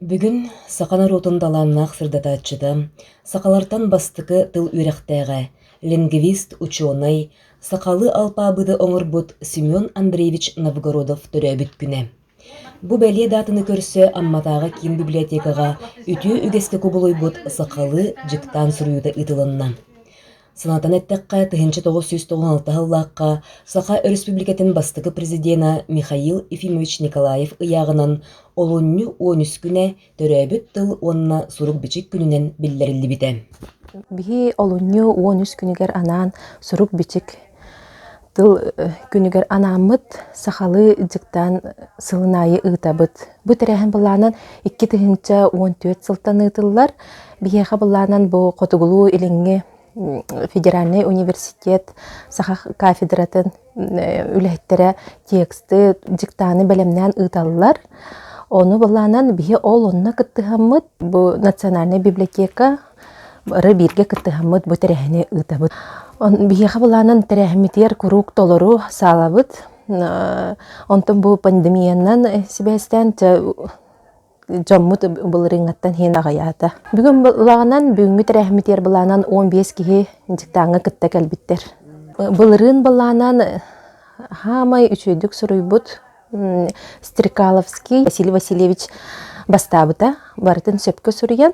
Бүгүн саха норуотун талааннаах сырдатааччыта, сахалартан бастакы тыл үөрэхтээҕэ, лингвист, учуонай, сахалыы алпаабыты оҥорбут Семен Андреевич Новгородов төрөөбүт күнэ. Бу бэлиэ даатаны көрсө Амматааҕы киин библиотекаҕа үтүө үгэскэ кубулуйбут сахалыы дьыктаан суруйуута ыытылынна. Санатан эттэххэ, 1996 сыллаахха Саха Өрөспүүбүлүкэтин бастакы президенэ Михаил Ефимович Николаев ыйааҕынан олунньу 13 күнэ төрөөбүт тыл уонна сурук-бичик күнүнэн биллэриллибитэ. Биһи олунньу 13 күнүгэр анаан сурук-бичик тыл күнүгэр анааммыт сахалыы дьыктаан сылын аайы ыытабыт. Бу тэрээһин былаанан 2014 сылтан ыытыллар. Биһиэхэ былаанан бу Хотугулуу-Илиҥҥи федеральнай университет саха кафедратын үлэһиттэрэ тексты, дьыктааны бэлэмнээн ыыталлар. Ону былаанан биһи ол онно кыттыһаммыт бу национальнай библиотека бары бииргэ кыттыһаммыт бу тэрээһини ыытабыт. Биһиэхэ былаанан тэрээһиммитигэр куруук толору саалабыт. Онтон бу пандемиянан сибээстээн дьоммут былырыыҥҥаттан иһин аҕыйаата. Бүгүн былаанан, бүгүҥҥү тэрээһиммитигэр былаанан 15 киһи дьыктааҥҥа кытта кэлбиттэр. Былырыын былаанан хаамай үчүгэйдик суруйбут Стрекаловский Василий Васильевич бастаабыта. Барытын сөпкө суруйан,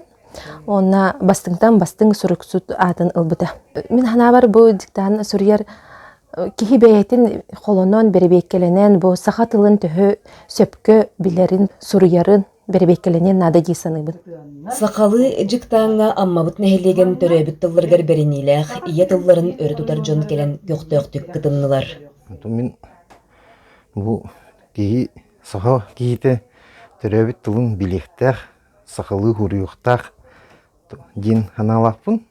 Уонна бастыҥтан бастыҥ суруксут аатын ылбыта. Мин санаабар бу диктант суруйар киһи бэйэтин холонон, бэрэбиэккэлэнэн, бу саха тылын төһө сөпкө билэрин, суруйарын бэрэбиэккэлэниэн наада дии саныыбын. Сахалыы дьыктааҥҥа Аммабыт нэһилиэгин төрөөбүт тылларыгар бэриниилээх, ийэ тылларын өрө тутар дьон кэлэн көхтөөхтүк кытыннылар. Мин бу киһи саха киһитэ төрөөбүт тылын билиэхтээх, сахалыы суруйуохтаах диэн санаалаахпын.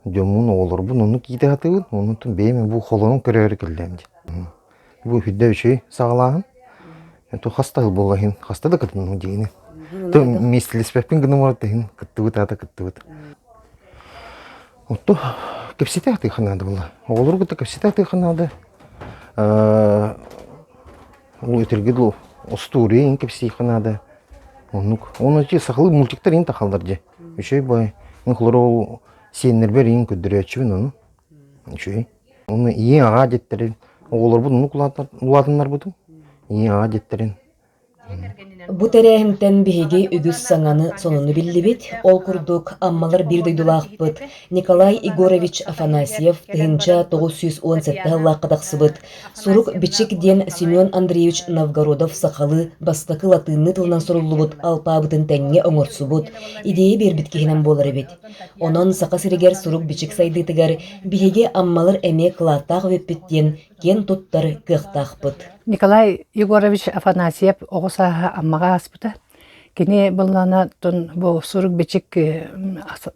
Дьоммун, оҕолорбун оннук иитэ сатыыбын. Онтон бэйэм бу холонон көрөөрү кэллэм дии. Бу үрдэ үчүгэй саҕалааһын. То хаста сыл буолла иһин хаста да кытынным диэни. То миэстэлэспэппин гынан баран иһин кыттыбыт аата кыттыбыт. Отту кэпсэтэ сатыахха наада буолла. Оҕолору кытта кэпсэтэ сатыахха наада. Ол этэргэ дылы остуоруйа иҥ кэпсиэххэ наада. Оннук. Уонна ити сахалыы мультиктар иҥ тахаллар дьэ. Үчүгэй бай. Мин холоро ол сиэннэрбэр иҥ көрдөрөөччүбүн ону. Үчүгэй. Уонна ийэ аҕаа диэттэрин оҕолорбун оннук улаатыннарбытым. Ийэ аҕаа диэттэрин. Бу тэрээһинтэн биһиги үгүс саҥаны, сонуну биллибит. Ол курдук, Аммалар биир дойдулаахпыт Николай Егорович Афанасьев 1917 сыллаахха тахсыбыт Сурук-бичик диэн Семен Андреевич Новгородов сахалыы бастакы латыынныы тылынан суруллубут алпаабытын тэҥҥэ оҥорсубут, идиэйэ биэрбит киһинэн буолар эбит. Онон Саха сиригэр сурук-бичик сайдыытыгар биһиги Аммалар эмиэ кылааттаах эбиппит диэн киэн туттар кыахтаахпыт. Николай Егорович Афанасьев оҕо сааһа Аммаҕа ааспыта. Кини былаана бу сурук-бичик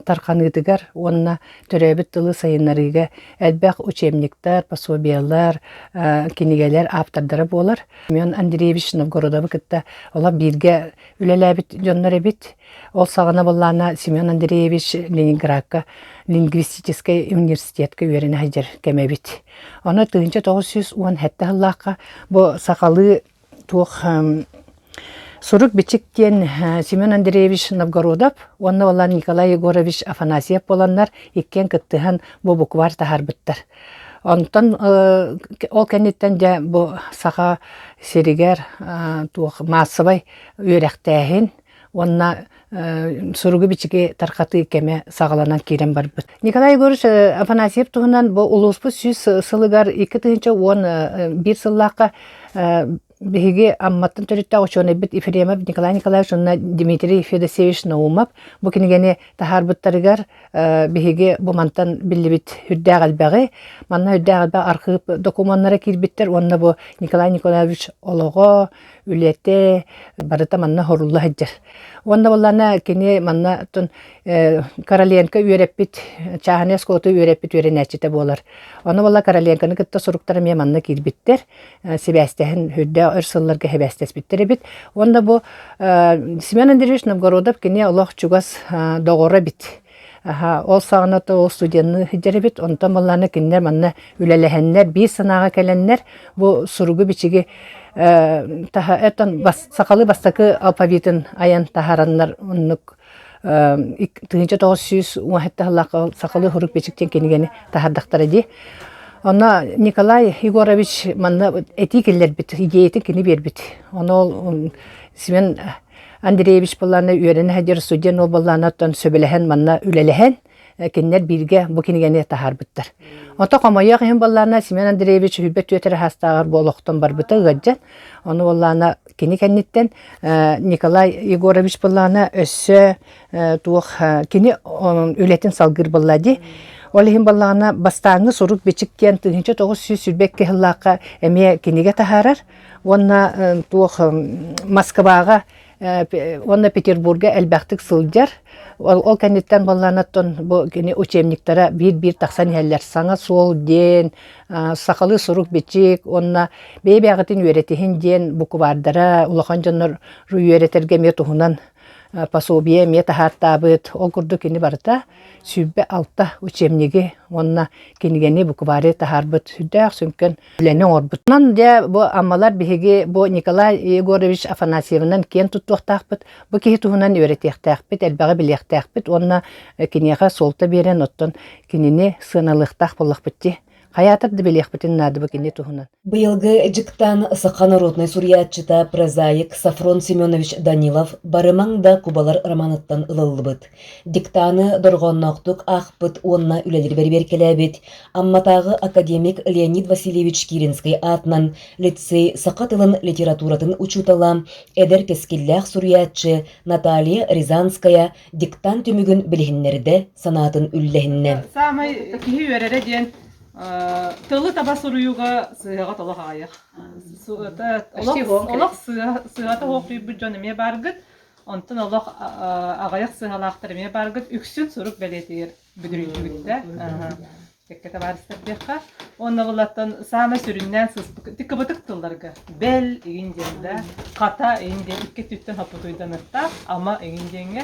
тарханыытыгар уонна төрөөбүт тылы сайыннарыыга элбэх учебниктар, пособиелар, кинигэлэр ааптардара буолар. Семен Андреевич Новгородовы кытта олох бииргэ үлэлээбит дьоннор эбит. Ол саҕана былаана Семен Андреевич Ленинградка лингвистическэй университетка үөрэнэ сылдьар кэмэ эбит. Ону 1917 сыллаахха бу сахалыы туох сурук-бичик диэн Семен Андреевич Новгородов уонна уолан Николай Егорович Афанасьев буоланнар иккиэн кыттыһан бу букварь таһаарбыттар. Онтон ол кэнниттэн дьэ бу Саха сиригэр туох маассабай үөрэхтээһин уонна суругу-бичиги тарҕатыы кэмэ саҕаланан киирэн барбыт. Николай Егорович Афанасьев туһунан бу улууспут сүүс сылыгар 2011 сыллаахха биһиги Амматтан төрүттээх учуонайбыт Ефремов Николай Николаевич уонна Дмитрий Федосеевич Наумов бу кинигэни таһаарбыттарыгар биһиги бу мантан биллибит үрдээх элбэҕи, манна үрдээх элбэх архыып докумуоннара киирбиттэр уонна бу Николай Николаевич олоҕо, үлэтэ барыта манна хорулла сылдьар. Уонна буоллаана кини манна Короленко үөрэппит, чааһынай оскуолата үөрэппит үөрэнээччитэ буолар. Ону буолла Короленконы кытта суруктар эмиэ манна киирбиттэр. Сибээстэһэн үрдээх өр сылларга сибээстэспиттэр эбит. Уонна бу Семен Андреевич Новгородов кини олох чугас доҕоро эбит. Ол саҕана то ол студенныы сылдьар эбит. Онтон буоллаҕына кинилэр манна үлэлэһэннэр, биир санааҕа кэлэннэр бу суругу-бичиги сахалыы бастакы алфавитын айан таһаараннар оннук 1917 сыллаахха сахалыы сурук-бичик диэн кинигэни таһаардахтара дии. Онно Николай Егорович манна этии киллэрбит, идеятын кини биэрбит. Ону ол Семен Андреевич буоллаҕына үөрэнэ сылдьар студент уол буоллаҕына оттон сөбүлэһэн манна үлэлэһэн кинилэр бииргэ бу кинигэни таһаарбыттар. Ото хомойуох иһин буоллаҕына Семен Андреевич сүүрбэ түөрт эрэ саастааҕар бу олохтон барбыта ыалдьан. Ону буоллаҕына кини кэнниттэн Николай Егорович буоллаҕына өссө туох кини үлэтин салгыыр буолла дии. Ол иһин буоллаҕына бастааҥҥы сурук-бичик диэн 1922 сыллаахха эмиэ кинигэ таһаарар уонна туох Москваҕа уонна Петербурга элбэхтик сылдьар. Ол кэнниттэн буоллаҕына бу кини учебниктара биир-биир тахсан иһэллэр. Саҥа суол диэн, сахалыы сурук-бичик уонна бэйэ-бэйэҕитин үөрэтиһин диэн буквардара улахан дьоннор үөрэтэргэ эмиэ туһунан пособие эмиэ таһаартаабыт. Ол курдук кини барыта 26 учебнигы уонна кинигэни буквары таһаарбыт сүрдээх сүҥкэн үлэни оҥорбут. Онон дьэ бу Аммалар биһиги бу Николай Егорович Афанасьевынан киэн туттуохтаахпыт, бу киһи туһунан үөрэтиэхтээхпит, элбэҕи билиэхтээхпит уонна киниэхэ суолта биэрэн оттон кинини сыаналыахтаах буоллахпыт дии. Хайаатар да билиэхпитин наада бу кини туһунан. Быйылгы дьыктаан саха народнай суруйааччыта, прозаик Софрон Семенович Данилов «Барымаҥ да кубалар» романыттан ылыллыбыт. Диктаны дорҕоонноохтук аахпыт уонна үлэлири бэрэбиэркэлээбит Амматааҕы академик Леонид Васильевич Киринскэй аатынан лицей саха тылын литературатын учуутала, эдэр кэскиллээх суруйааччы Наталья Рязанская диктант түмүгүн билиһиннэрдэ, санаатын үллэһиннэ. Саамай киһи үөрэрэ диэн тылы таба суруйууга сыыһаҕа толох аҕыйах. Олох сыыһата суох дьон эмиэ бааргыт. Онтон олох аҕыйах сыыһалаахтар эмиэ бааргыт. Үксүн сурук бэлиэтигэр бүдүрүйдүбүттэ. Кэккэ табаарыстар диэххэ. Уонна булаттан саамай сүрүннээн сыспыт кыбытык тылларга бэл игин диэн да, хата игин диэн икки өттүттэн хоппутуйданыктаах, ама игин диэҥҥэ.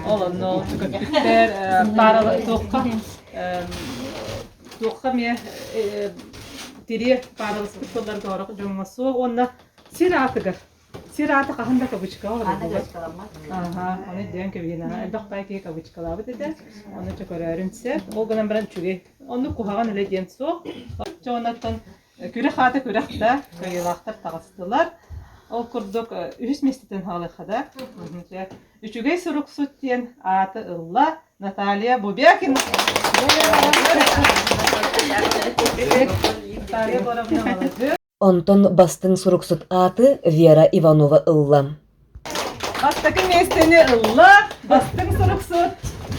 Ол онно көппүттэр паарала туохха туохха эмиэ тириэ паараласпыт тылларга орох дьоҥҥо суох уонна сир аатыгар Сир аата хаһан да кавычкаҕа оҥоруллубат. Аха, ону өйдөөн кэбиһин. Элбэх баай киһи кавычкалаабыт этэ. Ону чөкөрөөрүн сөп. Ол гынан баран үчүгэй. Оннук куһаҕан үлэ диэн суох. Чэ оннуттан күрэх аата күрэх да, кыайыылаахтар таҕыстылар. Ол курдук үһүс миэстэтин хаалыахха да. Үчүгэй суруксут диэн ааты ылла Наталья Бубякина. Наталья Боровна маладьыас. Онтон бастыҥ суруксут ааты Вера Иванова ылла. Бастакы миэстэни ылла бастыҥ суруксут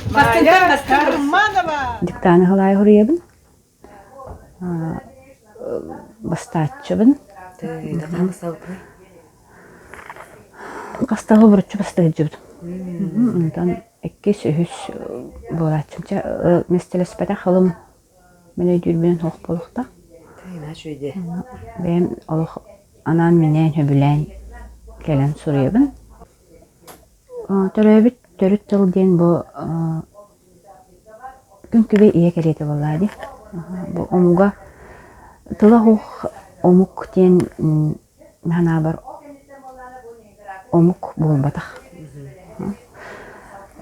Майя Карманова. Диктаны халай хуруйабын. Бастааччыбын. Хастаҕы буруччу бастыгыдьыбытым. Онтон иккис, үһүс буолааччым. Чэ, миэстэлэспэтэх ылым Мин өйдүүрбүнэн суох буолуохтаах. Бэйэм олох анаан-минээн сөбүлээн кэлэн суруйабын. Төрөөбүт төрүт тыл диэн бу күн күбэй ийэ кэриэтэ буоллаҕа дии. Бу омуга тыла суох омук диэн санаабар омук буолбатах.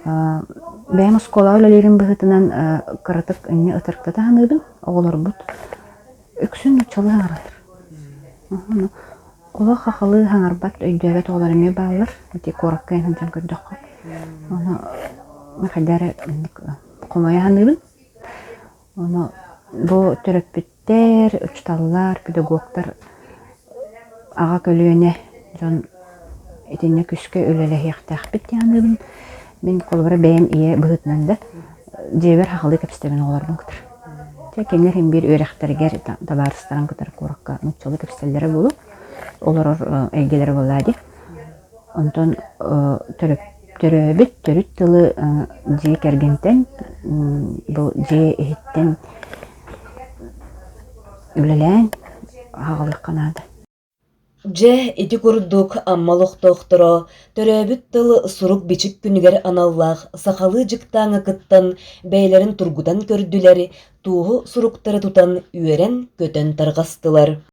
Бэйэм оскуолаҕа үлэлиирим быһыытынан кыратык инньэ ытырыктата саныыбын. Оҕолорбут үксүн нууччалыы саҥараллар. Олох хахалыы саҥарбат, өйдөөбөт оҕолор эмиэ бааллар. Ити куоракка сылдьан көрдөххө. Ону хайдах эрэ хомойо саныыбын. Ону бу төрөппүттэр, учууталлар, педагогтар аҕа көлүөнэ дьон итиннэ күүскэ үлэлэһиэхтээхпит дии саныыбын. Мин холобура бэйэм ийэ быһыытынан да дьиэбэр хахалыы кэпсэтэбин оҕолорбун кытары. Чэ кинилэр син биир үөрэхтэригэр табаарыстарын кытары куоракка нууччалыы кэпсэтэллэрэ буолуо, олорор эйгэлэрэ буоллаа дии. Онтон төрөөбүт төрүт тылы дьиэ кэргэнтэн, бу дьиэ иһиттэн үлэлээн аҕалыахха наада. Дьэ, ити курдук Амма олохтоохторо төрөөбүт тыл сурук-бичик күнүгэр аналлаах сахалыы дьыктааҥҥа кыттан бэйэлэрин тургутан көрдүлэр, туоһу суруктары тутан үөрэн-көтөн тарҕастылар.